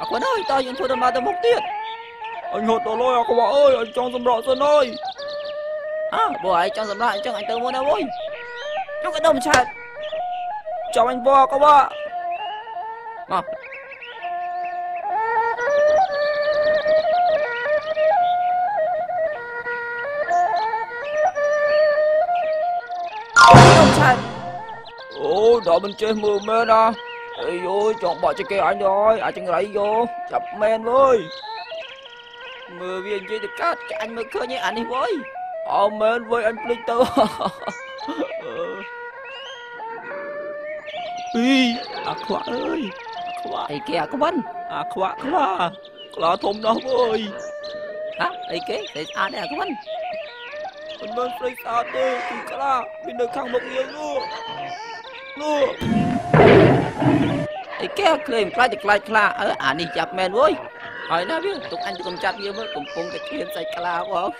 អាខ្វិនអើយ តើយើងធ្វើដំណើរទៅមុខទៀត? អញហត់ដល់ហើយអាខ្វាក់អើយ អញចង់សម្រក់សិនហើយ។ អើ បើឯងចង់សម្រក់អញ្ចឹង អញទៅមុនណាវយ ចុះក៏ដុំឆែតចាំអញបកបាមកដុំឆែត។ អូ ដល់មិនចេះមើលមែនណា អីយចង់បក់ចគេអញហើយ អាចង្រៃយកចាប់មែនវើយ មើលវានិយាយទៅកើត អញមើលឃើញឯអានេះវើយ អើមែនវើយ អញភ្លេចទៅ អីអាខ្វាក់អើយ អាខ្វាក់អីគេអាខ្វិន? អាខ្វាក់ ខ្លា ខ្លាធំណាស់វើយ។ ហ៎ អីគេ ស្រីស្អាតទេអាខ្វិន? មិនមែនស្រីស្អាតទេ គឺខ្លា វានៅខាងមុខយើងនោះនោះ។ អីគេ ក្លែងខ្លាចទៅ ខ្លាចខ្លា អើអានេះចាប់មែនវើយ ហើយណាវាទុកអញទៅកំចាត់វាមើល កំពុងតែឃ្លានសាច់ខ្លាផង។